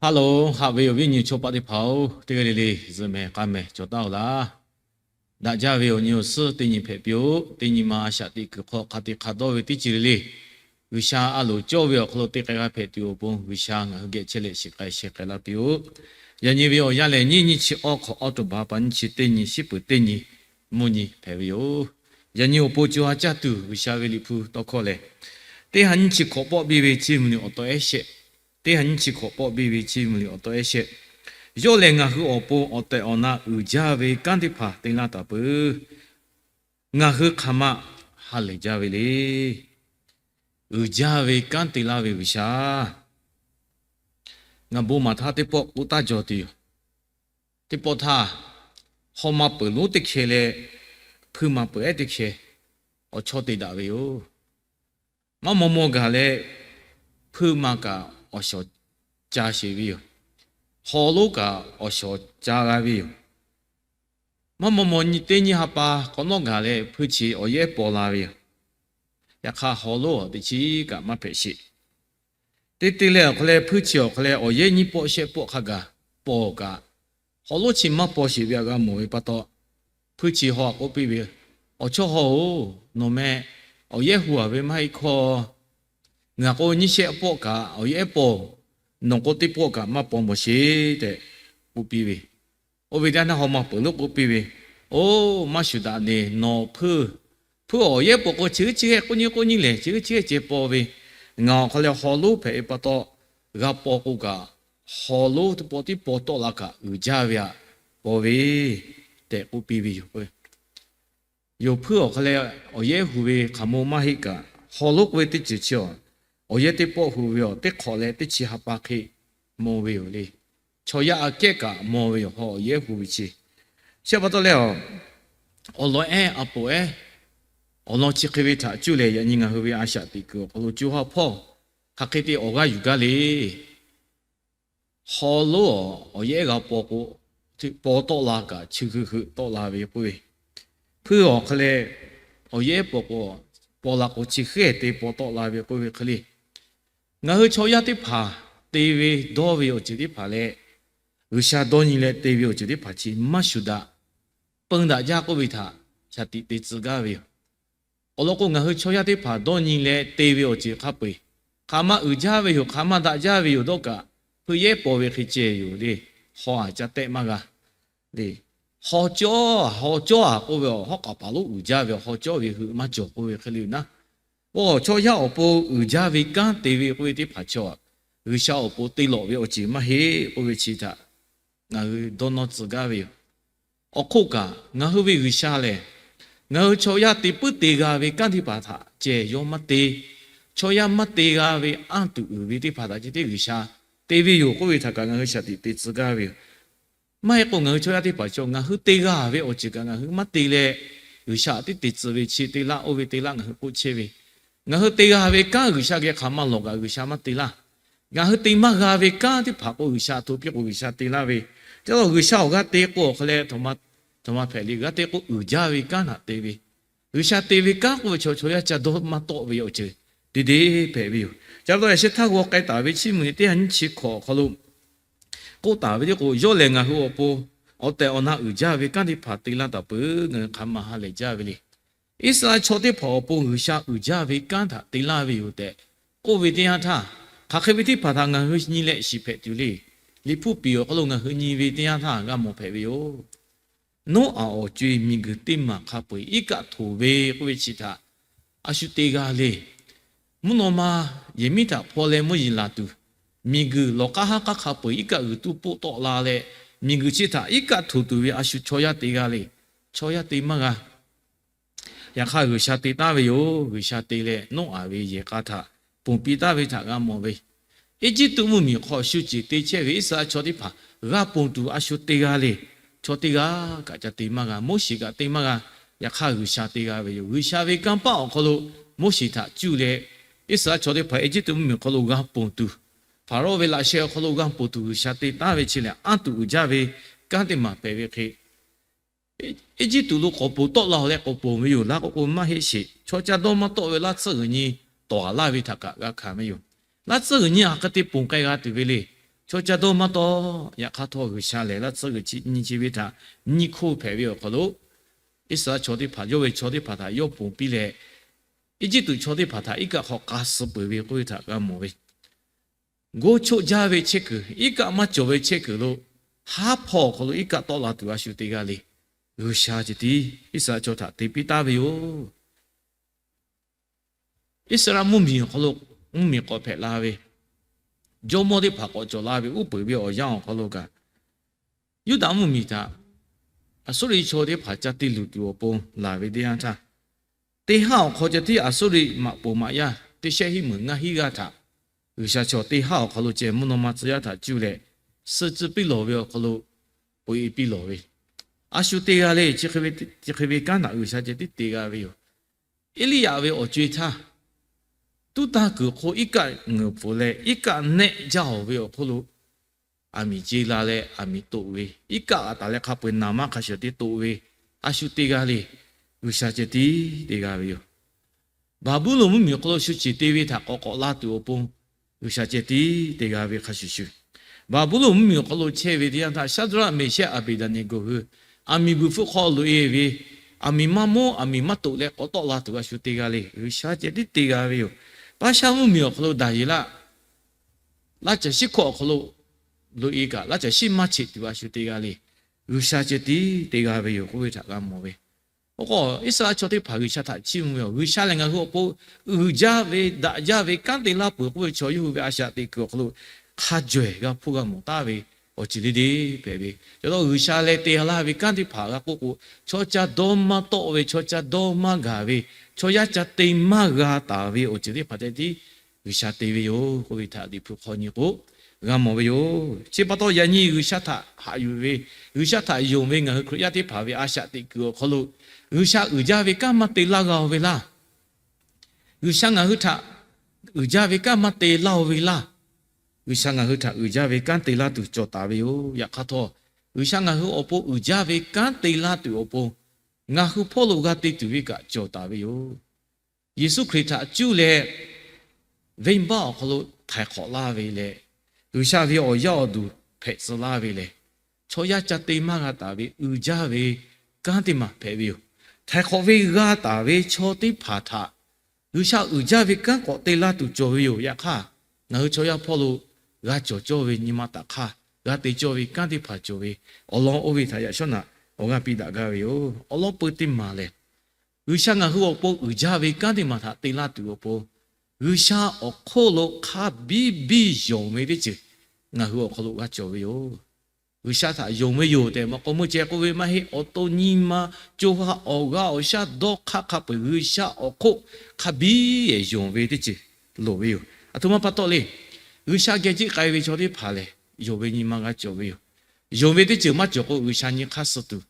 Hello, haꞈ ve awˬ viˉ nyi chaw paˆ teˇ hpaˍ-oˬ, teˇ g'aˇ le le zuhꞈ mehˍ k'aˇ mehˍ cawˬ taˉ-oˬ laˇ. Daꞈ jaˇ ve awˬ nyi awˬ suhˉ teˇ nyi hpehꞈ piˇ-oˆ. Teˇ nyi ma a shaꞈ teꞈ kuiˬ hk'aw hk'a te hk'a dawˇ ve teˇ ceuˬ le le, G'uiˬsha a loˍ cawˇ ve awˬ hk'aw lo teˇ k'ai g'a hpehꞈ tuˬ awˬ pon G'uiˬsha ngaˬ hui geh chehˇ leh shiˍ k'ai sheh k'ai laˇ piˇ-oˆ. Yaꞈ nyi ve awˬ yanˇ lehˬ, nyiˇ nyiˇ chi awˇ hk'awꞈ awˉ to baˬ pa nyiˇ chi teˇ nyi shiˉ peuˬ teˇ nyi mvuhˇ nyi hpehꞈ ve yoˬ. Yaꞈ nyi awˬ pon co ha caˇ tuˬ G'uiˬsha ve Liꞈ hpu tawˇ hkawˇ lehˬ, teˇ ha nyiˇ chi hk'awꞈ pawˆ biˇ ve Chiˇ mvuh liꞈ awˬ taw ehˉ shehˆ, teˇ ha nyiˇ chi hk'awꞈ pawˆ biˇ ve Chiˇ mvuh liꞈ awˬ taw ehˉ shehˆ. Yawˇ lehˬ ngaˬ hui awˬ pon awˬ tehˬ awˬ na uiˍ jaˇ ve kanˉ teˇ hpaˍ te laˇ taˍ peuˬ. Ngaˬ hui hk'aˬ ma ha lehˬ jaˇ ve le. Uiˍ jaˇ ve kanˉ te laˇ ve G'uiˬsha. Ngaˬ bon maˍ htaˇ teˇ pawˆ k'oˆ taˇ jaw tuˬ yoˬ. Teˇ pawˆ htaˇ, haw ma peuˬ lonˉ teˇ hkeh leh hpuiˇ ma peuˬ ehˉ teˇ hkeh awˬ chawˇ te daꞈ ve yoˬ. Maˇ maw maw gaˬ leh hpuiˇ ma kaꞈ awˬ shawˍ ca sheˍ ve yoˬ. Haw lonˉ kaꞈ awˬ shawˍ ca g'a ve yoˬ. Maˇ maw maw nyi teˇ nyiˇ ha pa hk'awꞈ nawˉ gaˬ leh hpuiˇ chi awˬ yehˉ paw la ve yoˬ. Yaꞈ hk'aˇ haw lonˉ awˬ teˇ chi kaꞈ maˇ hpehꞈ sheˍ. Te te leh awˬ hk'aw leh hpuiˇ chi awˬ hk'aw leh awˬ yehˉ nyiˇ pawˆ shehˆ pawˆ hk'a gaˬ paw kaꞈ, haw lonˉ chi maˇ paw sheˍ ve htaꞈ g'a mawˬ ve pa taw, hpuiˇ chi haw k'oˆ piˇ ve, Awˬ chawˇ haw-oˬ, nawˬ meh awˬ yehˉ hu-a ve maˇ heˆ hkawˇ, ngaˬ k'o nyiˇ shehˆ pawˆ kaꞈ awˬ yehˉ paw, nawˬ k'o teˇ pawˆ kaꞈ maˇ paw mawˬ sheˍ tehꞈ k'oˆ piˇ ve. Oˇ ve teˇ yanˇ haw ma peuˬ lonˉ k'oˆ piˇ ve, Oˇ, maˇ shuˍ daꞈ le, nawˬ hpuiˇ, hpuiˇ awˬ yehˉ paw k'o chi heuˉ chi hehˆ k'oˆ nyi k'oˆ nyi lehˬ chi heuˉ chi hehˆ ceh paw ve, ngaˬ awˬ hk'aw leh haw lonˉ hpehꞈ ve pa taw, g'a paw k'o kaꞈ haw lonˉ teˇ pawˆ tiˉ paw tawˆ la kaꞈ uiˍ jaˇ ve htaꞈ paw ve tehꞈ k'oˆ piˇ ve yoˬ. Yawˬ hpuiˇ awˬ hk'aw leh awˬ yehˉ hu ve hk'aˬ maw maˇ heˆ kaꞈ, haw lonˉ k'oˆ ve teˇ ceuˬ chi awˬ yehˉ teˇ pawˆ hu ve awˬ teˇ hk'awꞈ leh teˇ chi ha pa hk'e maw ve yoˬ le. Chaw yaˇ aꞈ kehˉ kaꞈ maw ve yoˬ, haw awˬ yehˉ hu ve chi. Chi pa taw leh, awˬ lawn ehˉ a poˍ ehˉ awˬ lawn chi hk'e ve htaꞈ cuˇ leh yaꞈ nyi ngaˬ hui ve a shaꞈ teꞈ kuiˬ awˬ hk'aw lo co ha hpawˇ hk'aˬ hk'e te awˬ g'aˇ yuˬ gaˇ le. Haw lonˉ awˬ yehˉ g'a paw k'o, paw tawˆ la kaꞈ chi heuˆ heuˆ tawˆ la ve k'oˆ ve, hpuiˇ awˬ hk'aw leh awˬ yehˉ paw k'o, paw la k'o chi hehˆ te paw tawˆ la ve k'oˆ ve hk'e le. Ngaˬ hui chaw yaˇ teˇ hpaˍ te ve dawˇ ve awˬ ceuˬ teˇ hpaˍ leh, G'uiˬsha dawˇ nyi leh te ve awˬ ceuˬ teˇ hpaˍ chi maˇ shuˍ daꞈ, peun daꞈ jaˇ k'oˆ ve htaꞈ shaˍ tiꞈ te tcuh gaˇ ve yoˬ. Awˬ lawn k'o, ngaˬ hui chaw yaˇ teˇ hpaˍ dawˇ nyi leh te ve awˬ ceuˬ hk'a peu-eˬ, hk'aˬ ma uiˍ jaˇ ve yoˬ, hk'aˬ ma daꞈ jaˇ ve yoˬ dawˇ kaꞈ, hpuiˇ yehˉ paw ve hk'e ceh yoˬ le. Haw aꞈ ca tehˆ maˇ g'a le. Haw cawˇ, haw cawˇ-a k'oˆ ve awˬ hawˉ k'aˍ paˍ lonˉ uiˍ jaˇ ve, haw cawˇ ve heuˆ maˇ cawˬ k'oˆ ve hk'e le naˉ. K'o, chaw yaˇ awˬ pon uiˍ jaˇ ve kanˉ te ve k'oˆ ve teˇ hpaˍ chaw, G'uiˬsha awˬ pon te lawꞈ ve awˬ ceuˬ maˇ heˆ k'oˆ ve chi htaꞈ ngaˬ hui dawˇ nawˇ tcuh gaˇ ve yoˬ. Awˬ hk'oˆ kaꞈ, ngaˬ hui ve G'uiˬsha lehˬ, ngaˬ hui chaw yaˇ te puiˉ te g'a ve kanˉ teˇ hpaˍ htaꞈ ceh yawˇ maˇ te. Chaw yaˇ maˇ te g'a ve anˇ tuˬ uiˍ ve teˇ hpaˍ htaꞈ ceh tiˉ G'uiˬsha te ve yoˬ k'oˆ ve htaꞈ kaꞈ ngaˬ hui shaˍ tiꞈ te tcuh gaˇ ve yoˬ. Maˇ heˆ k'o, ngaˬ hui chaw yaˇ teˇ hpaˍ chaw ngaˬ hui te g'a ve awˬ ceuˬ kaꞈ ngaˬ hui maˇ te leh, G'uiˬsha tiˉ te tcuh ve chi te laˇ, oˇ ve te laˇ ngaˬ hui k'oˆ chehˇ ve, ngaˬ hui te g'a ve kanˉ G'uiˬsha geh hk'aˬ ma lawˬ kaꞈ G'uiˬsha maˇ te laˇ. Ngaˬ hui te maˇ g'a ve kanˉ teˇ hpaˍ k'o, G'uiˬsha hto piˇ k'o G'uiˬsha te laˇ ve, ca la G'uiˬsha awˬ g'aˇ te k'o awˬ hk'aw leh, htoꞈ ma hpehꞈ le, g'aˇ te k'o uiˍ jaˇ ve kanˉ htaꞈ te ve. G'uiˬsha te ve kanˉ k'oˆ ve chaw, chaw yaˇ ca dawˇ maˇ tawˆ ve awˬ ceuˬ te te hpehꞈ ve yoˬ. Ca la taw yaꞈ sheh htaˇ g'aw k'ai taˍ ve Chiˇ mvuh liꞈ teˇ ha nyiˇ chi hkawꞈ awˬ hk'aw lo k'oˆ taˍ ve teˇ k'o, yawˇ lehˬ ngaˬ hui awˬ pon awˬ tehˬ awˬ na uiˍ jaˇ ve kanˉ teˇ hpaˍ te laˇ taˍ peuˬ, ngaˬ hui hk'aˬ ma ha lehˬ jaˇ ve le. Iˉsaˍreˍlaˆ chaw teˇ hpaˍ awˬ pon G'uiˬsha uiˍ jaˇ ve kanˉ htaꞈ te laˇ ve yoˬ tehꞈ k'oˆ ve teˇ yanˇ htaˇ, hk'aˬ hk'e ve teˇ hpaˍ htaꞈ ngaˬ hui nyi leh shiˍ hpehꞈ tuˬ le. Liꞈ hpu piˍ awˬ hk'aw lo ngaˬ hui nyi ve teˇ yanˇ htaˇ g'a mawˬ hpehꞈ ve yoˬ. Noˉaꞈ awˬ co-e miˬguiˬ teˇ maˬ hk'a peu-eˬ iˉ kaˆ htoꞈ ve k'oˆ ve chi htaꞈ a shu te g'a le. Mvuhˇ naw ma yehˬ miˉ htaꞈ hpaw leh mvuhˇ yeˬ laˬ tuˬ, miˬguiˬ lawˬ k'aˉ haˉ k'aˉ hk'a peu-eˬ iˉ kaˆ g'uiˬ tuˇ poˆ tawˆ la leh, miˬguiˬ chi htaꞈ iˉ kaˆ htoꞈ tuˬ ve a shu chaw yaˇ te g'a le. Chaw yaˇ te maˇ g'a. Yaꞈ hk'aˇ, G'uiˬsha te taˍ ve yoˬ. G'uiˬsha te leh Noˉaꞈ ve yehˬ k'a htaꞈ ponˬ piˇ taˍ ve htaꞈ g'a mawˬ ve, Eˇjiˇtuꞈ mvuhˇmiˬ hk'aw shu ceˬ te chehˇ ve Iˉsaˍreˍlaˆ chaw teˇ hpaˍ g'a ponˬ tuˬ a shu te g'a le. Chaw teˇ g'aˇ kaꞈ ca te maˇ g'a. Moˉseˍ kaꞈ te maˇ g'a. Yaꞈ hk'aˇ, G'uiˬsha te g'a ve yoˬ. G'uiˬsha ve kanˇ paˆ awˬ hk'aw lo Moˉseˍ htaꞈ cuˇ leh, Iˉsaˍreˍlaˆ chaw teˇ hpaˍ Eˇjiˇtuꞈ mvuhˇmiˬ awˬ hk'aw lo g'a ponˬ tuˬ, Hpaˍrawˇ ve laꞈ sheh awˬ hk'aw lo g'a ponˬ tuˬ G'uiˬsha te taˍ ve chi lehˬ, anˇ tuˬ uiˍ jaˇ ve kanˉ teˇ maˬ hpehꞈ ve hk'e, Eˇjiˇtuꞈ lo k'awꞈ ponˬ tawˆ la leh k'awꞈ ponˬ ve yoˬ. Laˇ k'o k'o maˇ heˆ sheˍ. Chaw ca dawˇ maˇ tawˆ ve laˇ tsuhˇ g'uiˬ nyi tawˍ-a laˇ ve htaꞈ kaꞈ g'a hkanˍ ve yoˬ. Laˇ tsuhˇ g'uiˬ nyi hk'aˬ hk'e te ponˬ k'ai g'a tuˬ ve le. Chaw ca dawˇ maˇ tawˆ. Yaꞈ hk'aˇ htawˇ, G'uiˬsha lehˬ laˇ tsuhˇ g'uiˬ chi nyi chi ve htaꞈ nyi hk'oˆ hpehꞈ ve awˬ hk'aw lo, Iˉsaˍreˍlaˆ chaw teˇ hpaˍ, yawˇ ve chaw teˇ hpaˍ htaꞈ yawˇ ponˬ piˇ leh, Eˇjiˇtuꞈ chaw teˇ hpaˍ htaꞈ iˉ kaˆ hk'aw k'a suh peuˬ ve k'oˆ ve htaꞈ g'a mawˬ ve, goˇ choˆ jaˇ ve chehˇ kuiˬ, iˉ kaˆ maˇ cawˬ ve chehˇ kuiˬ lo, haˉ hpawˇ awˬ hk'aw lo iˉ kaˆ tawˆ la tuˬ a shu te g'a le. G'uiˬsha ceh tiˉ Iˉsaˍreˍlaˆ chaw htaꞈ te piˇ taˍ ve yoˬ. Iˉsaˍreˍlaˆ mvuhˇmiˬ awˬ hk'aw lo mvuhˇmiˬ k'awꞈ hpehꞈ la ve, jawˇmawˇ teˇ hpaˍ k'awꞈ cawˬ la ve uˉ peunˍ ve awˬ yanˇ awˬ hk'aw lo kaꞈ, Yuˇdaꞈ mvuhˇmiˬ htaꞈ Aˍsuˇriˆ chaw teˇ hpaˍ ca te luˬ tuˬ awˬ pon laˬ ve teˇ yanˇ htaˇ, teˇ haˉ awˬ hk'aw ceh tiˉ Aˍsuˇriˆ maꞈ poˍ maꞈ yaˇ teˇ shehˆ hiˉ meunˍ ngaˇ hiˉ g'aˇ htaꞈ G'uiˬsha chaw teˇ haˉ awˬ hk'aw lo ceh mvuhˇ naw ma tcuh yaˇ htaꞈ cuˇ leh, suh tcuh piˇ lawˬ ve awˬ hk'aw lo, poꞈ e piˇ lawˬ ve, a shu te g'a le. Chi hk'e ve kanˉ htaꞈ G'uiˬsha ceh tiˉ te g'a ve yoˬ. Eˇliˇyaꞈ ve awˬ co-e htaˇ, tuˉ tanˇ kuiˬ hk'oˆ iˉ kaˆ ngeuˍ pfuhˍ leh iˉ kaˆ nehˆ jaˇ-oˬ ve awˬ hk'oˆ lo, aˬ miˍ ce la leh aˬ miˍ toꞈ ve, iˉ kaˆ a taˍ leh hk'a peu-eˬ naˍ maˇ hk'a shuˍ te toꞈ ve, a shu te g'a le. G'uiˬsha ceh tiˉ te g'a ve yoˬ. Baˍbuˍlonˍ mvuhˇmiˬ awˬ hk'aw lo shu ceˬ te ve htaꞈ k'awꞈ k'awꞈ la tuˬ awˬ pon, G'uiˬsha ceh tiˉ te g'a ve hk'a shuˍ shuˍ, Baˍbuˍlonˍ mvuhˇmiˬ awˬ hk'aw lo chehˇ ve teˇ yanˇ htaˇ, Shaˍdraˆ, Meˍshehˆ, Aˍbeˍdaˍneˍgoˍ hui aˬ miˍ g'uiˬ hpfuhˆ hk'aw loꞈ-e ve, aˬ miˍ maˇ mawˉ aˬ miˍ maˇ toꞈ leh k'awꞈ tawˆ la tuˬ a shu te g'a le. G'uiˬsha ceh tiˉ te g'a ve yoˬ. Paˉshaˉ mvuhˇmiˬ awˬ hk'aw lo Daˍyeˍlaˆ, laˇ caˬ shiˉ hkawˇ awˬ hk'aw lo loꞈ-e kaꞈ, laˇ caˬ shiˉ maˇ cheꞈ tuˬ a shu te g'a le. G'uiˬsha ceh tiˉ te g'a ve yoˬ k'oˆ ve htaꞈ g'a mawˬ ve, oˇ k'o Iˉsaˍreˍlaˆ chaw teˇ hpaˍ G'uiˬsha htaꞈ chiˇ mvuh ve yoˬ. G'uiˬsha lehˬ ngaˬ hui awˬ pon uiˍ jaˇ ve, daꞈ jaˇ ve kanˉ te laˇ peuˬ k'oˆ ve chaw yawˇ hui ve a shaꞈ teꞈ kuiˬ awˬ hk'aw lo hk'a jawehˬ g'a hpuˇ g'a mawˬ taˍ ve awˬ ceuˬ le le hpehꞈ ve. Chi htawˇ G'uiˬsha leh te laˇ ve kanˉ teˇ hpaˍ g'a k'oˆ k'o, chaw ca dawˇ maˇ tawˆ ve, chaw ca dawˇ maˇ gaˬ ve, chaw yaˇ ca te maˇ g'a taˍ ve awˬ ceuˬ teˇ hpaˍ ceh tiˉ G'uiˬsha te ve yoˬ k'oˆ ve htaꞈ Liꞈ hpu hk'aw nyi k'o g'a mawˬ ve yoˬ. Chi pa taw yaꞈ nyi G'uiˬsha htaꞈ haꞈ yuˬ ve, G'uiˬsha htaꞈ yonˍ ve ngaˬ hui Hkriꞈ yaˇ teˇ hpaˍ ve a shaꞈ teꞈ kuiˬ awˬ hk'aw lo, G'uiˬsha uiˍ jaˇ ve kanˉ maˇ te laˇ g'a-oˬ ve laˇ. G'uiˬsha ngaˬ hui htaꞈ uiˍ jaˇ ve kanˉ maˇ te laˇ-oˬ ve laˇ. G'uiˬsha ngaˬ hui htaꞈ uiˍ jaˇ ve kanˉ te laˇ tuˬ cawˬ taˍ ve yoˬ. Yaꞈ hk'aˇ htawˇ, G'uiˬsha ngaˬ hui awˬ pon uiˍ jaˇ ve kanˉ te laˇ tuˬ awˬ pon ngaˬ hui hpawˇ lo g'a te tuˬ ve kaꞈ cawˬ taˍ ve yoˬ. Yeˍsuˆ Hkriꞈ htaꞈ cuˇ leh venˇbaˆ awˬ hk'aw lo htaiˍ hk'awꞈ laˇ ve leh, G'uiˬsha ve awˬ yaˇ awˬ duˬ hpehꞈ tcuh laˇ ve lehˬ, chaw yaˇ ca te maˇ g'a taˍ ve uiˍ jaˇ ve kanˉ teˇ maˬ hpehꞈ ve yoˬ. Htaiˍ hk'awꞈ ve g'a taˍ ve chaw teˇ hpaˍ htaꞈ G'uiˬsha uiˍ jaˇ ve kanˉ k'awꞈ te laˇ tuˬ cawˬ ve yoˬ. Yaꞈ hk'aˇ, ngaˬ hui chaw yaˇ hpawˇ lo g'a cawˬ cawˇ ve nyi ma taꞈ hk'aˇ, g'a te cawˇ ve kanˉ teˇ hpaˍ cawˬ ve awˬ lawn oˇ ve htaꞈ yaꞈ shawˉ naꞈ awˬ g'aˇ piˇ daꞈ gaˇ ve yoˬ. Awˬ lawn peu teˇ maˬ lehˬ, G'uiˬsha ngaˬ hui awˬ pon uiˍ jaˇ ve kanˉ teˇ maˬ htaꞈ te laˇ tuˬ awˬ pon, G'uiˬsha awˬ hk'oˆ lo hk'a biˇ biˇ yonˍ ve teˇ ceuˬ ngaˬ hui awˬ hk'aw lo g'a cawˬ ve yoˬ. G'uiˬsha htaꞈ yonˍ ve yoˬ tehꞈ maˇ k'oˆ, meuˇ ceh k'oˆ ve maˇ heˆ. Awˬ to nyi ma, co ha awˬ g'aˇ awˬ shaˉ dawˇ hk'aˇ hk'a peu-eˬ G'uiˬsha awˬ hk'oˆ hk'a biˇ yonˍ ve teˇ ceuˬ loˍ ve yoˬ. Aˬ htoꞈ ma pa taw le. G'uiˬsha geh jiˆ k'ai ve chaw teˇ hpaˍ lehˬ, yonˍ ve nyi ma g'a cawˬ ve yoˬ. Yonˍ ve teˇ ceuˬ maˇ cawˬ k'o, G'uiˬsha nyi hk'aˇ suh tuˬ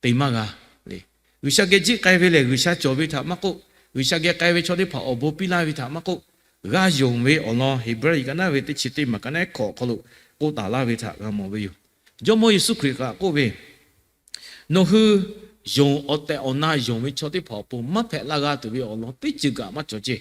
te maˇ g'a le. G'uiˬsha geh jiˆ k'ai ve lehˬ, G'uiˬsha cawˬ ve htaꞈ maˇ k'oˆ, G'uiˬsha geh k'ai ve chaw teˇ hpaˍ awˬ bon piˇ laˇ ve htaꞈ maˇ k'oˆ, g'a yonˍ ve awˬ lawn Heˍbrehˇ kaꞈ naˉ ve teˇ chi teˇ maˬ kaꞈ naˉ hkawꞈ awˬ hk'aw lo k'oˆ taˍ laˇ ve htaꞈ g'a mawˬ ve yoˬ. Jawˇmawˇ Yeˍsuˆ Hkriꞈ kaꞈ k'oˆ ve, nawˬ hui yonˍ, awˬ tehˬ awˬ na yonˍ ve chaw teˇ hpaˍ awˬ pon maˇ hpehꞈ la g'a tuˬ ve awˬ lawn teˇ ceuˬ kaꞈ maˇ cawˬ ceˇ.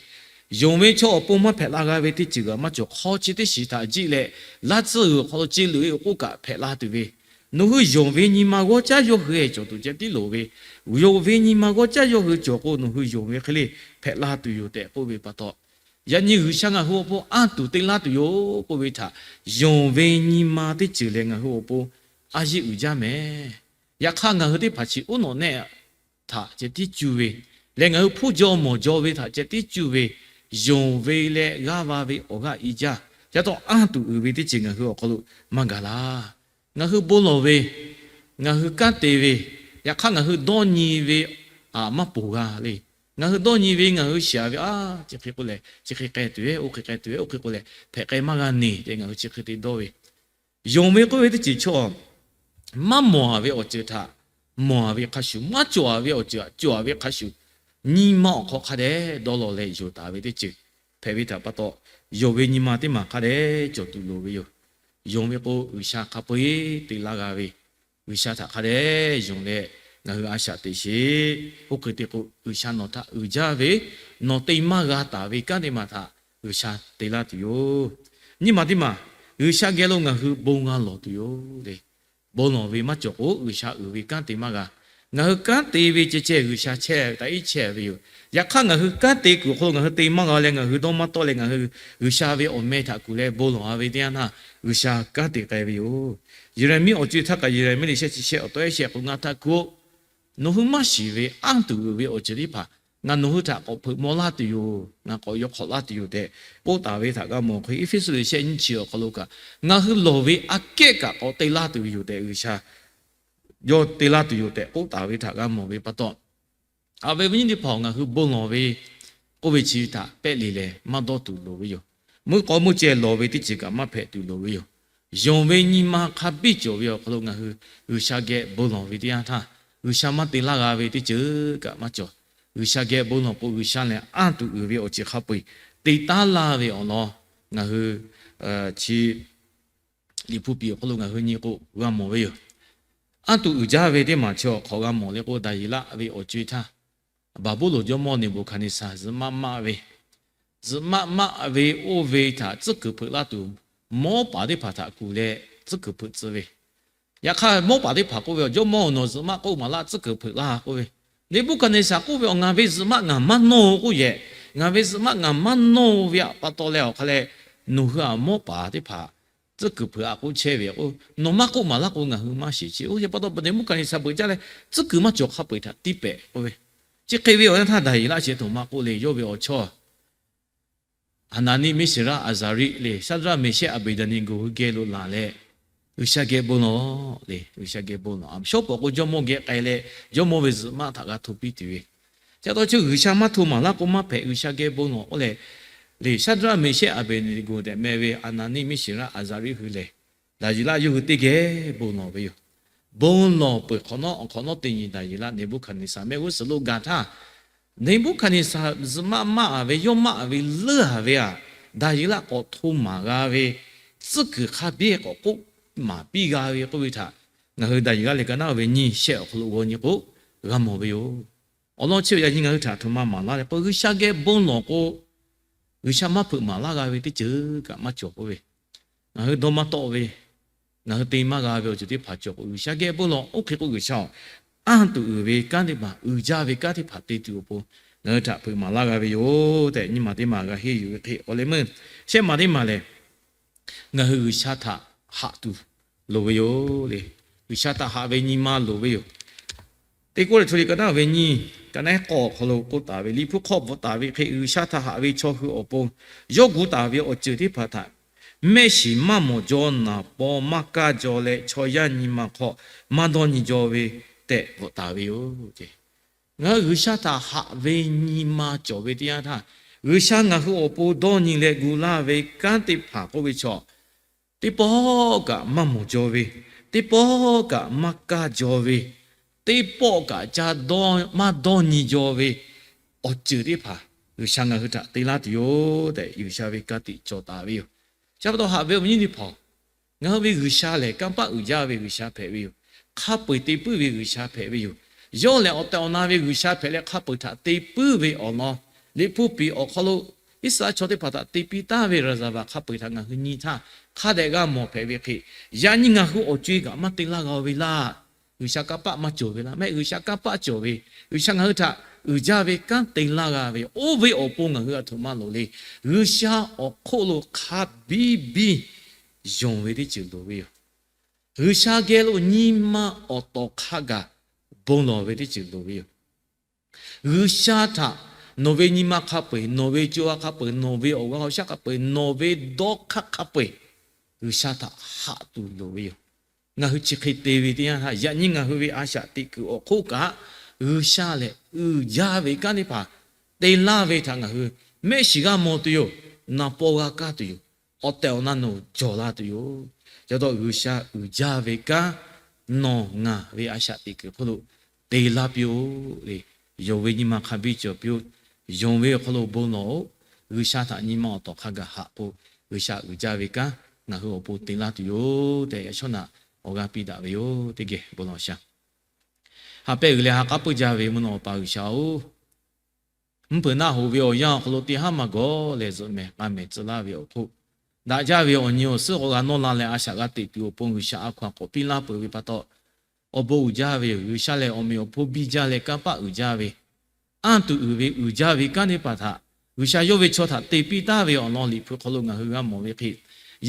Yonˍ ve chaw awˬ pon maˇ hpehꞈ la g'a ve teˇ ceuˬ kaꞈ maˇ cawˬ. Hk'aw chi teˇ shiˍ htaꞈ jiˆ leh, laˇ tsuhˇ g'uiˬ awˬ hk'aw lo ce luꞈ-e awˬ k'oˆ kaꞈ hpehꞈ la tuˬ ve, nawˬ hui yonˍ ve nyi ma g'awˇ caˉ yawˇ hui cawˬ tuˬ ceh tiˉ loˍ ve, yonˍ ve nyi ma g'awˇ caˉ yawˇ hui cawˬ k'o, nawˬ hui yonˍ ve hk'e le hpehꞈ la tuˬ yoˬ tehꞈ k'oˆ ve pa taw, yaꞈ nyi G'uiˬsha ngaˬ hui awˬ pon anˇ tuˬ te laˇ tuˬ yoˬ k'oˆ ve htaꞈ yonˍ ve nyi ma teˇ ceuˬ lehˬ, ngaˬ hui awˬ pon a yeˇ uiˍ jaˇ mehˍ. Yaꞈ hk'aˇ, ngaˬ hui teˇ hpaˍ chi uˉ nawꞈ nehˆ htaꞈ ceh tiˉ cuˇ ve lehˬ, ngaˬ hui hpoˇ jaw mawˬ jaw ve htaꞈ ceh tiˉ cuˇ ve, yonˍ ve leh g'aˇ va ve awˬ g'aˇ i jaˇ. Yaꞈ taw anˇ tuˬ uiˍ ve teˇ ceuˬ ngaˬ hui awˬ hk'aw lo maˇ gaˬ laˇ. Ngaˬ hui bon lawˬ ve, ngaˬ hui kanˉ te ve, yaꞈ hk'aˇ ngaˬ hui dawˇ nyi ve aꞈ maˇ ponˬ g'a le. Ngaˬ hui dawˇ nyi ve, ngaˬ hui shiˍ-a ve, a, chi hk'e k'o lehˬ chi hk'e k'ai tuˬ ve, oˇ hk'e k'ai tuˬ ve, oˇ hk'e k'o lehˬ hpehꞈ k'ai maˇ g'a neˬ tehꞈ ngaˬ hui chi hk'e te dawˇ ve, yonˍ ve k'oˆ ve teˇ ceuˬ chaw maˇ mawˬ-a ve awˬ ceuˬ htaꞈ mawˬ-a ve hk'a shuˍ, maˇ cawˬ-a ve awˬ ceuˬ htaꞈ cawˬ-a ve hk'a shuˍ, nyi ma awˬ hk'aw hk'a dehꞈ dawˇ law leh yonˍ taˍ ve teˇ ceuˬ hpehꞈ ve htaꞈ pa taw, yonˍ ve nyi ma teˇ maˬ hk'a dehꞈ cawˬ tuˬ loˍ ve yoˬ. Yonˍ ve k'o, G'uiˬsha hk'a peu-eˬ te laˇ g'a ve, G'uiˬsha htaꞈ hk'a dehꞈ yonˍ leh, ngaˬ hui a shaꞈ teꞈ sheˍ. Oˇ hk'e te k'o, G'uiˬsha nawˬ htaꞈ uiˍ jaˇ ve, nawˬ te maˇ g'a taˍ ve kanˉ teˇ maˬ htaꞈ G'uiˬsha te laˇ tuˬ yoˬ. Nyiˇ maˬ teˇ maˬ, G'uiˬsha geh lo ngaˬ hui bon g'a lawˬ tuˬ yoˬ le. Bon lawˬ ve maˇ cawˬ k'o, G'uiˬsha uiˍ ve kanˉ te maˇ g'a. Ngaˬ hui kanˉ te ve ceh ceh G'uiˬsha chehˇ taꞈ iˉ chehˇ ve yoˬ. Yaꞈ hk'aˇ, ngaˬ hui kanˉ te kuiˬ awˬ hk'aw lo ngaˬ hui te maˇ g'a leh, ngaˬ hui dawˇ maˇ tawˆ leh, ngaˬ hui G'uiˬsha ve awˬ meh htaꞈ kuˬ leh bon lawˬ a ve teˇ yanˇ htaˇ, G'uiˬsha kanˉ te k'ai ve yoˬ. Yeˍraˍmiˆ awˬ co e htaˇ kaꞈ, Yeˍraˍmiˆ liꞈ shehˆ chi shehˆ awˬ tawˆ ehˉ shehˆ k'o ngaˬ htaꞈ kuˬ-o, nawˬ hui maˇ shiˍ ve anˇ tuˬ uiˍ ve awˬ ceuˬ teˇ hpaˍ ngaˬ nawˬ hui htaꞈ k'awꞈ hpeuꞈ maw laˇ tuˬ yoˬ. Ngaˬ k'awꞈ yaw hk'awꞈ laˇ tuˬ yoˬ tehꞈ k'oˆ taˍ ve htaꞈ g'a mawˬ hk'e, Eˇfeˇsuꞈ liꞈ shehˆ nyiˇ chi awˬ hk'aw lo kaꞈ, ngaˬ hui lawˬ ve aꞈ kehˉ kaꞈ k'awꞈ te laˇ tuˬ yoˬ tehꞈ, G'uiˬsha yawˇ te laˇ tuˬ yoˬ tehꞈ k'oˆ taˍ ve htaꞈ g'a mawˬ ve pa taw, haꞈ ve awˬ viˉ awˬ nyi teˇ hpaˍ-oˬ, ngaˬ hui bon lawˬ ve k'oˆ ve chi htaꞈ pehˆ le leh maˇ dawˇ tuˬ loˍ ve yoˬ. Meuˇ k'aw meuˇ ceh lawˬ ve teˇ ceuˬ kaꞈ maˇ hpehꞈ tuˬ loˍ ve yoˬ. Yonˍ ve nyi ma hk'a biˇ cawˬ ve awˬ hk'aw lo ngaˬ hui G'uiˬsha geh bon lawˬ ve teˇ yanˇ htaˇ, G'uiˬsha maˇ te laˇ g'a ve teˇ ceuˬ kaꞈ maˇ cawˬ. G'uiˬsha geh bon lawˬ k'o, G'uiˬsha lehˬ anˇ tuˬ uiˍ ve awˬ ceuˬ hk'a peu-eˬ te taˉ laˇ ve awˬ lawn ngaˬ hui chi Liꞈ hpu piˍ awˬ hk'aw lo ngaˬ hui nyi k'o g'a mawˬ ve yoˬ. Anˇ tuˬ uiˍ jaˇ ve teˇ maˬ chi awˬ hk'awꞈ g'a mawˬ le k'o, Daˍyeˍlaˆ ve awˬ co e htaˇ, Baˍbuˍlonˍ jawˇmawˇ Neˍbuˍhkaˍneˍsaˍ zuhꞈ maˆ maˆ ve, zuhꞈ maˆ maˆ ve oˇ ve htaꞈ tcuhˉ kuiˬ hpeuꞈ laˇ tuˬ, mawˉ paˍ teˇ hpaˍ htaꞈ kuˬ leh tcuhˉ kuiˬ hpeuꞈ tcuh ve. Yaꞈ hk'aˇ, mawˉ paˍ teˇ hpaˍ k'oˆ ve, Jawˇmawˇ oˬ, nawˬ zuhꞈ maˆ k'oˆ maˍ laˇ, tcuhˉ kuiˬ hpeuꞈ laˇ k'oˆ ve. Neˍbuˆhkaˍneˍsaˍ k'oˆ ve, Awˬ, ngaˬ ve zuhꞈ maˆ ngaˬ maˇ nawˇ-oˬ k'oˆ yehꞈ, ngaˬ ve zuhꞈ maˆ ngaˬ maˇ nawˇ ve pa taw leh awˬ hk'a leh, nawˬ hui aꞈ mawˉ paˍ teˇ hpaˍ tcuhˉ kuiˬ hpeuꞈ aꞈ k'oˆ chehˇ ve k'o, nawˬ maˇ k'oˆ maˍ laˇ k'o ngaˬ hui maˇ shiˍ. Chi oˇ ve pa taw, Neˍbuˆhkaˍneˍsaˍ beuꞈ jaˇ leh tcuhˉ kuiˬ maˇ cawˬ hk'a peu-eˬ htaꞈ tiˇ pehˍ k'oˆ ve. Chi hk'e ve awˬ yanˇ htaˇ Daˍyeˍlaˆ chi htoꞈ ma k'oˆ le, yawˇ ve awˬ chawˇ Aˍnaˍniˆ, Miˇseˍraˆ, Aˍzaˍriˆ le, Shaˍdraˆ, Meˍshehˆ, Aˍbeˍdaˍneˍgoˍ hui geh lo laˬ leh, G'uiˬsha geh bon lawˬ le. G'uiˬsha geh bon lawˬ. Shawˉ pawˍ k'o, jawˇmawˇ geh k'ai leh, jawˇmawˇ ve zuhꞈ maˆ htaꞈ g'a hto piˇ tuˬ ve. Chi pa taw chi G'uiˬsha maˇ hto maˍ laˇ k'o maˇ hpehꞈ, G'uiˬsha geh bon lawˬ k'oˆ leh, le, Shaˍdraˆ, Meˍshehˆ, Aˍbeˍdaˍneˍgoˍ tehꞈ meh ve Aˍnaˍniˆ, Miˇseˍraˆ, Aˍzaˍriˆ hui lehˬ, Daˍyeˍlaˆ yawˇ hui teˇ geh bon lawˬ ve yoˬ. Bon lawˬ peuˬ hk'awꞈ nawˉ, awˬ hk'awꞈ nawˉ teˇ nyi Daˍyeˍlaˆ Neˍbuˆhkaˍneˍsaˍ mehˆ g'uˇ suhˍ lo gaˬ htaˇ, Neˍbuˆhkaˍneˍsaˍ zuhꞈ maˆ maˆ ve, yawˇ maˆ ve leuˉ-a ve aꞈ, Daˍyeˍlaˆ k'awꞈ hto maˍ g'a ve, tcuhˉ kuiˬ hk'a biˇ k'awꞈ k'oˆ maˍ piˇ g'a ve k'oˆ ve htaꞈ ngaˬ hui Daˍyeˍlaˆ lehˬ ka naˉ ve nyiˇ shehˆ awˬ hk'aw lo g'aw nyi k'o g'a mawˬ ve yoˬ. Awˬ lawn chi ve yaꞈ nyi ngaˬ hui htaꞈ htoꞈ ma maˍ laˇ leh k'o, G'uiˬsha geh bon lawˬ k'o, G'uiˬsha maˇ hpeuꞈ maˍ laˇ g'a ve teˇ ceuˬ kaꞈ maˇ cawˬ k'oˆ ve. Ngaˬ hui dawˇ maˇ tawˆ ve, ngaˬ hui te maˇ g'a ve awˬ ceuˬ teˇ hpaˍ cawˬ k'o, G'uiˬsha geh bon lawˬ. Oˇ hk'e k'o, G'uiˬsha-oˬ, anˇ tuˬ uiˍ ve kanˉ teˇ hpaˍ, uiˍ jaˇ ve kanˉ teˇ hpaˍ te tuˬ awˬ pon ngaˬ hui htaꞈ hpeuꞈ maˍ laˇ g'a ve yoˬ tehꞈ nyi maˬ teˇ maˬ g'a henˇ yuˬ ve hk'e, awˬ leh meuˇ shehˆ maˬ teˇ maˬ lehˬ, ngaˬ hui G'uiˬsha htaꞈ haꞈ tuˬ loˍ ve yoˬ le. G'uiˬsha htaꞈ haꞈ ve nyi ma loˍ ve yoˬ. Teˇ Kawˇrenˍhtuˆ liꞈ ka naˉ ve nyiˇ, ka naˉ k'awˇ awˬ hk'aw lo k'oˆ taˍ ve, Liꞈ hpu hk'aw bvuhꞈ taˍ ve hk'e, G'uiˬsha htaꞈ haꞈ ve chaw hui awˬ pon yawˇ gu taˍ ve awˬ ceuˬ teˇ hpaˍ htaꞈ mehˆ shiˍ maˇ mawˬ jaw, naˍ paw maˇ kaˇ jaw leh chaw yaˇ nyi ma hk'aw maˇ dawˇ nyi jaw ve tehꞈ bvuhꞈ taˍ ve yoˬ. Ngaˬ hui G'uiˬsha htaꞈ haꞈ ve nyi ma cawˬ ve teˇ yanˇ htaˇ, G'uiˬsha ngaˬ hui awˬ pon dawˇ nyi leh gu laˇ ve kanˉ teˇ hpaˍ k'oˆ ve chaw, teˇ pawˆ kaꞈ maˇ mawˬ jaw ve, teˇ pawˆ kaꞈ maˇ kaˇ jaw ve, teˇ pawˆ kaꞈ ca dawˇ maˇ dawˇ nyi jaw ve awˬ ceuˬ teˇ hpaˍ G'uiˬsha ngaˬ hui htaꞈ te laˇ tuˬ yoˬ tehꞈ, G'uiˬsha ve ka tiꞈ cawˬ taˍ ve yoˬ. Chi pa taw haꞈ ve awˬ viˉ nyi teˇ hpaˍ-oˬ, ngaˬ hui ve G'uiˬsha lehˬ kanˇ paˆ uiˍ jaˇ ve G'uiˬsha hpehꞈ ve yoˬ. Hk'a peu-eˬ te puiˉ ve G'uiˬsha hpehꞈ ve yoˬ. Yawˇ lehˬ awˬ tehˬ awˬ na ve G'uiˬsha hpehꞈ leh, hk'a peu-eˬ htaꞈ te puiˉ ve awˬ lawn Liꞈ hpu piˍ awˬ hk'aw lo Iˉsaˍreˍlaˆ chaw teˇ hpaˍ htaꞈ te piˇ taˍ ve raˍzaˍvaˍ hk'a peu-eˬ htaꞈ ngaˬ hui nyi htaˇ, hk'a dehꞈ g'a mawˬ hpehꞈ ve hk'e, yaꞈ nyi ngaˬ hui awˬ co e kaꞈ maˇ te laˇ g'a ve laˇ. G'uiˬsha kanˇ paˆ maˇ cawˬ ve laˇ. Mehˆ G'uiˬsha kanˇ paˆ cawˬ ve, G'uiˬsha ngaˬ hui htaꞈ uiˍ jaˇ ve kanˉ te laˇ g'a ve, oˇ ve awˬ pon ngaˬ hui aˬ htoꞈ ma loˍ le. G'uiˬsha awˬ hk'oˆ lo hk'a biˇ biˇ yonˍ ve teˇ ceuˬ loˍ ve yoˬ. G'uiˬsha geh lo nyi ma awˬ tawˍ hk'a gaˬ bon lawˬ ve teˇ ceuˬ loˍ ve yoˬ. G'uiˬsha htaꞈ nawˬ ve nyi ma hk'a peu-eˬ, nawˬ ve co ha hk'a peu-eˬ, nawˬ ve awˬ g'aˇ awˬ shaˉ hk'a peu-eˬ, nawˬ ve dawˇ hk'aˇ hk'a peu-eˬ, G'uiˬsha htaꞈ haꞈ tuˬ loˍ ve yoˬ. Ngaˬ hui chi hk'e te ve teˇ yanˇ htaˇ, yaꞈ nyi ngaˬ hui ve a shaꞈ teꞈ kuiˬ awˬ hk'oˆ kaꞈ, G'uiˬsha lehˬ uiˍ jaˇ ve kanˉ teˇ hpaˍ te laˇ ve htaꞈ ngaˬ hui mehˆ shiˍ g'a mawˬ tuˬ yoˬ. Naˍ paw g'a kaˇ tuˬ yoˬ. Awˬ tehˬ awˬ na nawˬ jawˬ la tuˬ yoˬ. Ca taw G'uiˬsha uiˍ jaˇ ve kanˉ nawˬ ngaˬ ve a shaꞈ teꞈ kuiˬ hk'oˆ lo te laˇ piˇ-oˆ le. Yonˍ ve nyi ma hk'a biˇ cawˬ piˇ-oˆ. Yonˍ ve awˬ hk'aw lo bon lawˬ-oˆ. G'uiˬsha htaꞈ nyi ma awˬ tawˍ hk'a gaˬ haꞈ k'o, G'uiˬsha uiˍ jaˇ ve kanˉ ngaˬ hui awˬ pon te laˇ tuˬ yoˬ tehꞈ, yaꞈ shawˉ naꞈ awˬ g'aˇ piˇ daꞈ ve yoˬ. Teˇ geh bon lawˬ shaˍ. Ha pehˇ g'uiˬ leh ha k'aˉ puiˇ jaˇ ve mvuhˇ naw Awˬ pa G'uiˬsha-oˬ, mvuhˇ hpeuꞈ naˆ hoꞈ ve awˬ yanˇ awˬ hk'aw lo teˇ haˉ maˇ gawˬ leh zuhꞈ mehˍ k'a mehˍ tcuh laˇ ve awˬ hk'oˆ, daꞈ jaˇ ve awˬ nyi awˬ suhˉ k'awꞈ g'a nawˇ la leh, a shaꞈ g'a teꞈ tuˬ awˬ pon G'uiˬsha a hkaw-anˬ k'awꞈ piˇ laˇ peuˬ ve pa taw, awˬ bon uiˍ jaˇ ve yoˬ. G'uiˬsha lehˬ awˬ meꞈ awˬ hponˇ biˇ jaˇ leh kanˇ paˆ uiˍ jaˇ ve, anˇ tuˬ uiˍ ve uiˍ jaˇ ve kanˉ teˇ hpaˍ htaꞈ G'uiˬsha yawˇ ve chaw htaꞈ te piˇ taˍ ve awˬ lawn Liꞈ hpu hk'aw lo ngaˬ hui g'a mawˬ ve hk'e,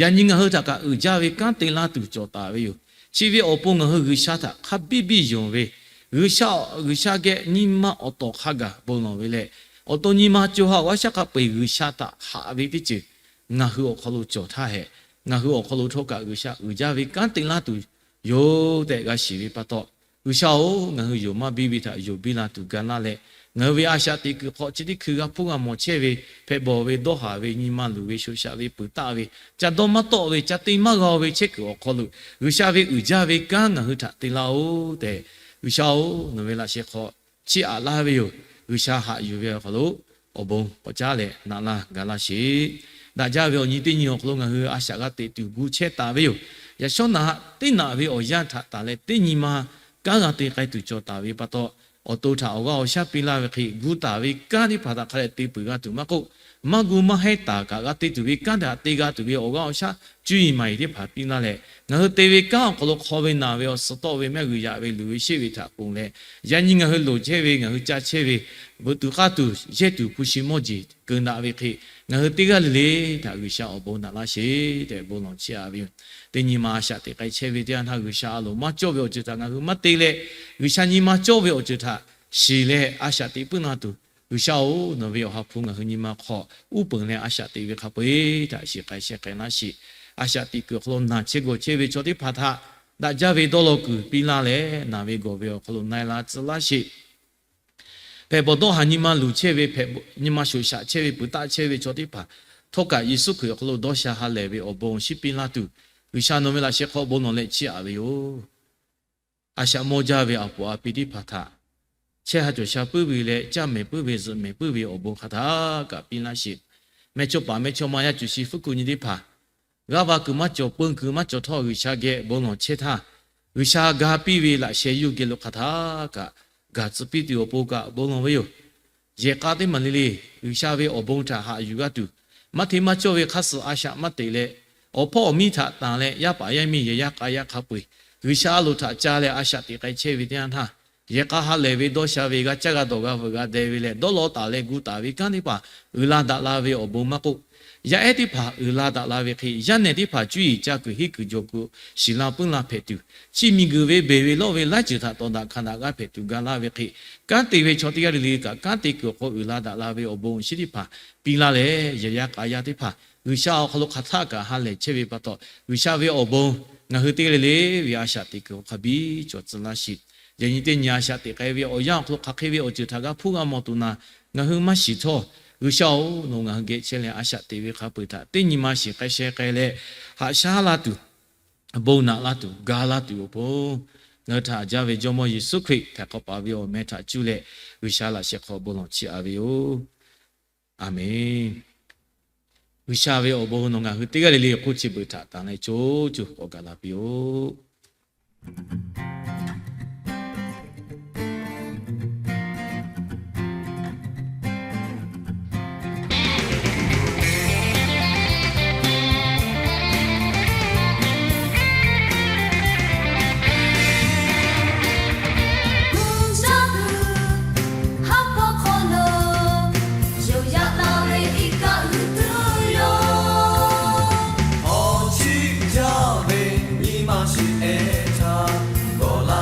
yaꞈ nyi ngaˬ hui htaꞈ kaꞈ uiˍ jaˇ ve kanˉ te laˇ tuˬ cawˬ taˍ ve yoˬ. Chi ve awˬ pon ngaˬ hui G'uiˬsha htaꞈ hk'a biˇ biˇ yonˍ ve, G'uiˬsha, G'uiˬsha geh nyi ma awˬ tawˍ hk'a gaˬ bon lawˬ ve leh, awˬ to nyi ma co ha awˬ g'aˇ shaˉ hk'a peu-eˬ G'uiˬsha htaꞈ haꞈ ve teˇ ceuˬ ngaˬ hui awˬ hk'aw lo cawˬ htaˇ hehꞈ, ngaˬ hui awˬ hk'aw lo htawˇ kaꞈ G'uiˬsha uiˍ jaˇ ve kanˉ te laˇ tuˬ yoˬ tehꞈ g'a shiˍ ve pa taw, G'uiˬsha-oˬ, ngaˬ hui yonˍ maˇ biˇ ve htaꞈ yonˍ biˇ la tuˬ ga laˇ leh, ngaˬ hui ve a shaꞈ teꞈ kuiˬ hk'aw chi teˇ hkui g'a hpuˇ g'a mawˬ chehˇ ve, hpehꞈ bawˬ ve, dawˇ haˍ ve, nyi ma luˬ ve, shoꞈ shaꞈ ve, peuˬ taˆ ve, ca dawˇ maˇ tawˆ ve, ca te maˇ g'a ve chehˇ kuiˬ awˬ hk'aw lo, G'uiˬsha ve uiˍ jaˇ ve kanˉ ngaˬ hui htaꞈ te laˇ-oˆ tehꞈ, G'uiˬsha-oˬ, nawˬ ve laꞈ sheh hk'aw chiˇ aꞈ laˇ ve yoˬ. G'uiˬsha haꞈ yuˬ ve awˬ hk'aw lo awˬ bon k'awꞈ caˉ leh naꞈ laˇ ga laˇ sheˍ. Daꞈ jaˇ ve awˬ nyi teˇ nyi awˬ hk'aw lo ngaˬ hui a shaꞈ g'a teꞈ tuˬ gu chehˇ taˍ ve yoˬ. Yaꞈ shawˉ naꞈ haꞈ teˇ naꞈ ve awˬ yanˇ htaꞈ tanˬ leh teˇ nyi ma kanˉ g'a te k'ai tuˬ cawˬ taˍ ve pa taw, awˬ to htaꞈ awˬ g'aˇ awˬ shaˉ piˇ laˇ ve hk'e gu taˍ ve kanˉ teˇ hpaˍ htaꞈ hk'a dehꞈ te peuˬ g'a tuˬ maˇ k'oˆ, maˇ gu maˇ hehnˇ taˍ kaꞈ g'a te tuˬ ve kanˉ htaꞈ te g'a tuˬ ve awˬ g'aˇ awˬ shaˉ cuˇ yiˍ maˍ yiˍ teˇ hpaˍ piˇ laˇ leh, ngaˬ hui te ve kanˉ awˬ hk'aw lo hk'aw ve naˬ ve awˬ suhˍ tawˆ ve mehˆ g'uiˬ yaꞈ ve luˬ ve sheˆ ve htaꞈ ponˬ leh, yaꞈ nyi ngaˬ hui loˍ chehˇ ve, ngaˬ hui ca chehˇ ve, veuꞈ tuˬ k'aˇ tuˬ yehˇ tuˬ hpu shi mawˇ jeˬ keu daꞈ ve hk'e, ngaˬ hui teˇ g'aˇ le le htaꞈ G'uiˬsha awˬ bon naꞈ laˇ sheˍ tehꞈ bon lawˬ chehˇ a ve yoˬ. Teˇ nyi ma a shaꞈ teꞈ k'ai chehˇ ve teˇ yanˇ htaˇ, G'uiˬsha a loˍ maˇ cawˇ ve awˬ ceuˬ htaꞈ ngaˬ hui maˇ te leh, G'uiˬsha nyi ma cawˇ ve awˬ ceuˬ htaꞈ shiˍ leh a shaꞈ teꞈ puiˉ na tuˬ, G'uiˬsha-oˬ, nawˬ ve awˬ ha hpu ngaˬ hui nyi ma hk'aw uˉ peunˍ leh a shaꞈ teꞈ ve hk'a peu-eˬ htaꞈ shiˍ k'ai shehˍ k'ai laˇ sheˍ. A shaꞈ teꞈ kuiˬ awˬ hk'aw lo naˬ chehˇ gawˬ chehˇ ve chaw teˇ hpaˍ htaꞈ daꞈ jaˇ ve dawˇ law kuiˬ piˇ laˇ leh, naˬ ve gawˬ ve awˬ hk'aw lo na-e la tcuh laˇ sheˍ. Hpehꞈ bawˬ dawˇ haˍ nyi ma luˬ chehˇ ve, hpehꞈ nyi ma shoꞈ shaꞈ chehˇ ve, peuˬ taˆ chehˇ ve chaw teˇ hpaˍ htawˇ kaꞈ Yeˍsuˆ Hkriꞈ awˬ hk'aw lo dawˇ sha ha lehˬ ve awˬ bon awˬ shinˉ piˇ laˇ tuˬ, G'uiˬsha nawˬ ve laꞈ sheh hk'aw bon lawˬ leh chiˇ aꞈ ve yoˬ. A shaꞈ mawˇ jaˇ ve a poˍ a pi teˇ hpaˍ htaꞈ chehˇ ha cawˬ sha puiˉ ve leh, caˇ mehˍ puiˉ ve zuhꞈ mehˍ puiˉ ve awˬ bon hk'a htaꞈ kaꞈ piˇ laˇ sheˍ. Mehˇchawˇpaˍ mehˇchawˇma yaˇ cuˬ shi fuˉ kuˬ nyi teˇ hpaˍ g'aˇ va kuiˬ maˇ cawˬ, peun kuiˬ maˇ cawˬ htawˇ, G'uiˬsha geh bon lawˬ chehˇ htaˇ, G'uiˬsha ga piˇ ve laꞈ sheh yuˇ geh lo hk'a htaꞈ kaꞈ gaˬ tcuh piˇ tuˬ awˬ pon kaꞈ bon lawˬ ve yoˬ. Yehˬ k'a teˇ maˬ le le G'uiˬsha ve awˬ bon htaꞈ haꞈ yuˬ g'a tuˬ, maˇ hteˇ maˇ cawˇ ve hk'aˇ suh a shaꞈ maˇ teꞈ leh, awˬ hpawˇ awˬ miˇ htaꞈ tanˬ leh, yaˇ paˍ yaˇ miˇ yehˬ yaˇ k'a yaˇ hk'a peu-eˬ G'uiˬsha a loˍ htaꞈ ca leh a shaꞈ teꞈ k'ai chehˇ ve teˇ yanˇ htaˇ, yehˬ k'a ha lehˬ ve dawˇ sha ve g'a caˇ g'a dawˬ g'a veuꞈ g'a deh ve leh, dawˇ law taˍ leh gu taˍ ve kanˉ teˇ hpaˍ uiˍ la daꞈ la ve awˬ bon maˇ k'oˆ, yaˇ ehˉ teˇ hpaˍ uiˍ la daꞈ la ve hk'e, yaˇ nehˬ teˇ hpaˍ cuˇ yiˍ caˇ kuiˬ henˇ kuiˬ jawˬ kuiˬ shiˍ la puiˉ la hpehꞈ tuˬ, chi miˬguiˬ ve beˬ ve lawˇ ve laiˉ ceuˬ htaꞈ tawˍ daꞈ hkanˍ daꞈ g'aˇ hpehꞈ tuˬ ga laˇ ve hk'e, kanˉ te ve chaw teˇ g'aˇ le le kaꞈ kanˉ te kuiˬ awˬ hk'aw uiˍ la daꞈ la ve awˬ bon awˬ shinˉ teˇ hpaˍ piˇ laˇ leh, yehˬ yaˇ k'a yaˇ teˇ hpaˍ G'uiˬsha awˬ hk'aw lo hk'aˬ htaˆ kaꞈ ha lehˬ chehˇ ve pa taw, G'uiˬsha ve awˬ bon ngaˬ hui teˇ g'aˇ le le ve a shaꞈ teꞈ kuiˬ awˬ hk'a biˇ cawˬ tcuh laˇ sheˍ. Yaꞈ nyi teˇ nyi a shaꞈ teꞈ k'ai ve awˬ yanˇ awˬ hk'aw lo hk'aˬ hk'e ve awˬ ceuˬ htaꞈ g'a hpuˇ g'a mawˬ tuˬ naˍ, ngaˬ hui maˇ shiˍ htawˇ, G'uiˬsha-oˬ, nawˬ ngaˬ hui geh chehˇ leh a shaꞈ teꞈ ve hk'a peu-eˬ htaꞈ teˇ nyi ma shiˍ k'ai sheh k'ai leh, haꞈ shaˉ laˇ tuˬ, bon naꞈ laˇ tuˬ, ga laˇ tuˬ awˬ pon, ngaˬ hui htaꞈ haꞈ jaˇ ve Jawˇmawˇ Yeˍsuˆ Hkriꞈ htaꞈ k'awꞈ paˍ ve awˬ meh htaꞈ cuˇ leh, G'uiˬsha laꞈ sheh hk'aw bon lawˬ chiˇ aꞈ ve yoˬ. Aˬmenˍ. G'uiˬsha ve awˬ bon nawˬ ngaˬ hui teˇ g'aˇ le le awˬ hk'oˆ chi beuꞈ htaꞈ tanˬ leh co co k'awꞈ gaˬ la piˇ-oˆ. Haˉ pawˇ hk'aw lo yonˍ yaꞈ la ve iˉ kaˆ uiˍ tuˬ yoˬ. Awˬ chiˇ jaˇ ve nyi ma shiˍ ehˉ htaˇ, gawˬ la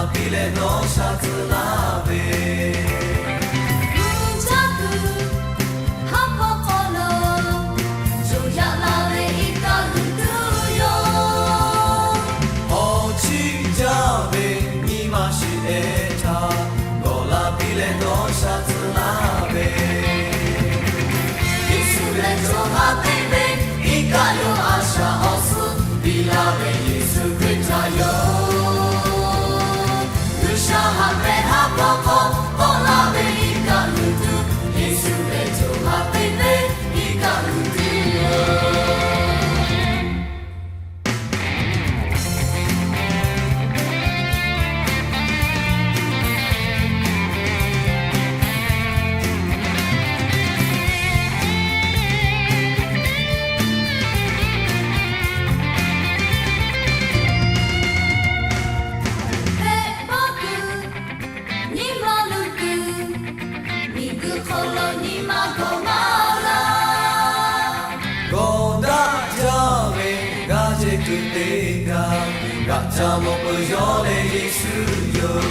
teˇ g'aˇ, g'aꞈ ca mawˬ peuˬ yawˇ leh Yeˍsuˆ yoˬ.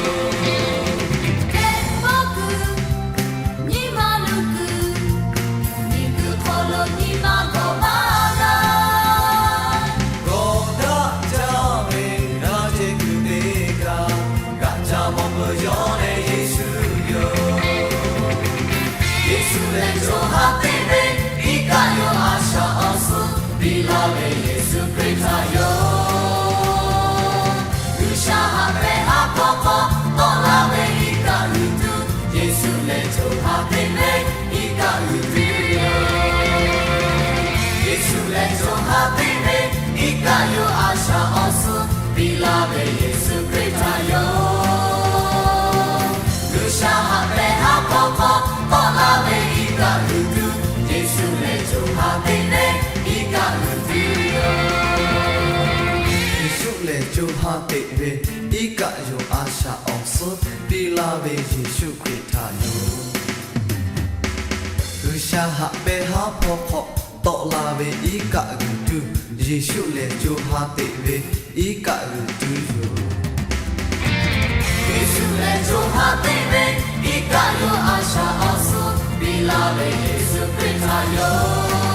Hk'e k'oˆ kuiˬ, nyi ma luˬ kuiˬ, miˬ guiˬ hk'aw lo nyi ma gawˬ maˇ g'a. Gawˬ daꞈ jaˇ ve g'a ceh kuiˬ teˇ g'aˇ, g'aꞈ ca mawˬ peuˬ yawˇ leh Yeˍsuˆ yoˬ. Yeˍsuˆ lehˬ co ha teˇ ve, iˉ kaˆ yawˇ a shaꞈ awˬ suhˉ piˇ laˇ ve Yeˍsuˆ Hkriꞈ htaꞈ yoˬ. G'uiˬsha haꞈ pehnˇ ha hk'aw hk'aw tawˆ la ve iˉ kaˆ g'uiˬ tuˬ, Yeˍsuˆ lehˬ co ha teˇ ve, iˉ kaˆ g'uiˬ tuˬ yoˬ. Yeˍsuˆ lehˬ co ha teˇ ve, iˉ kaˆ yawˇ a shaꞈ awˬ suhˉ piˇ laˇ ve Yeˍsuˆ Hkriꞈ htaꞈ yoˬ. G'uiˬsha haꞈ pehnˇ ha hk'aw hk'aw tawˆ la ve iˉ kaˆ g'uiˬ tuˬ, Yeˍsuˆ lehˬ co ha teˇ ve, iˉ kaˆ g'uiˬ tuˬ yoˬ. Yeˍsuˆ lehˬ co ha teˇ ve, iˉ kaˆ yawˇ a shaꞈ awˬ suhˉ piˇ laˇ ve Yeˍsuˆ Hkriꞈ htaꞈ yoˬ. G'uiˬsha haꞈ pehnˇ ha hk'aw hk'aw tawˆ la ve iˉ kaˆ g'uiˬ tuˬ, Yeˍsuˆ lehˬ co ha teˇ ve, iˉ kaˆ g'uiˬ tuˬ yoˬ. Yeˍsuˆ lehˬ co ha teˇ ve, iˉ kaˆ yawˇ a shaꞈ awˬ suhˉ piˇ laˇ ve Yeˍsuˆ Hkriꞈ htaꞈ yoˬ.